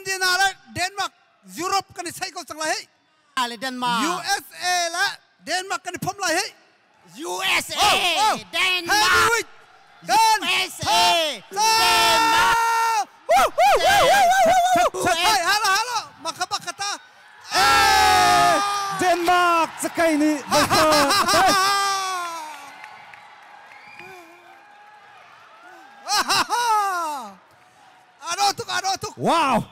Argentina le Denmark Europe kan i cheih ko cang lai hei. Le Denmark. USA le Denmark kan i phomh lai hei. USA, oh, oh. Denmark. USA, Denmark. Hai, halo, halo. Maka bakata. Denmark cakai nih Ado tuk, ado tuk. Wow.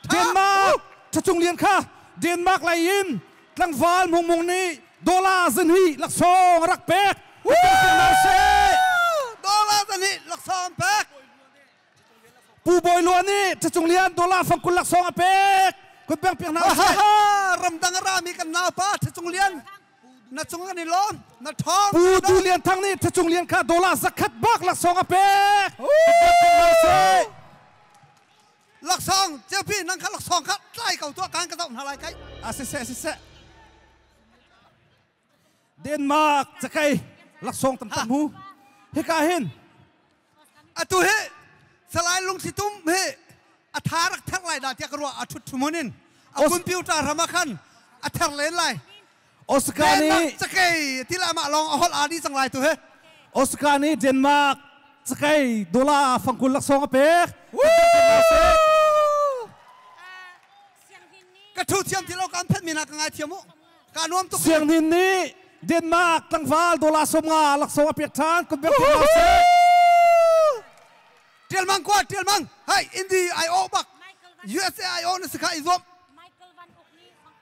Denmark Thacung Lian kha Denmark lei in tlangval Mung Mung nih dollar zan hi laksawng a rak pek. Dollar zan hi laksawng pek. Pu Bawi Lua nih Thacung Lian dollar fangkul laksawng a pek. Kut beng piak hna usih. Ramdang a rami kan naupa Thacung Lian na cung kan i lawm na ṭhawng. Pu Tu Lian Thang nih Thacung Lian kha dollar zakhat bak laksawng a pek. Laksawng Cepi nang kha laksawng kha tlai ko tuah kan ka zoh hna lai kai. A siseh siseh. Denmark cakai laksawng tam tam hu. Hika hin. Atu hi Salai Lungthli Tum hi a tha rak ther lai dah tiah ka ruah a thut thumun in a computer ram ah khan a ther len lai. Oscar nih cakei tila mah lawng a holh aa di cang lai tu he. Oscar nih Denmark cakei dollar fangkul laksawng a pek. Ka thu thiam ti lo kan phet mi na ka ngai thiam u. Ka nuam tuk. Siangnin nih Denmark tlangval dollar 50 laksawng a pek ṭhan. Kut bek Tial mang kwa tial mang. Hai Indi ai o bak. USA ai o na sikha i zuam.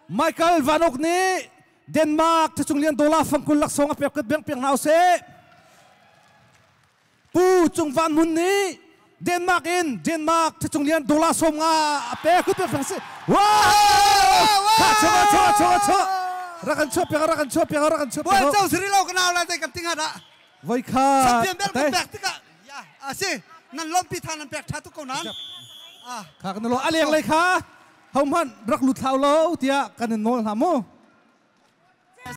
Michael Van Uk nih Denmark thachung lian dollar fangkul laksawng a pek kut beng piak hna usih. Pu Cung Van Hmun nih Denmark in Denmark thachung lian dollar 50 a pek kut beng piak si. Wow! Kha chawa chawa chawa chawa. Rakan chuah piak rakan chuah piak rakan chuah piak. Buai chau siri lo ka nau lai dai kan tinga da. Voi kha. Champion bel kan pek tikah ya a si nan lompi tha nan pek tha tuk ko nan. Kha kan lo a leng lei kha ho hmanh rak lut thlau lo tiah kan in nawl hna mu.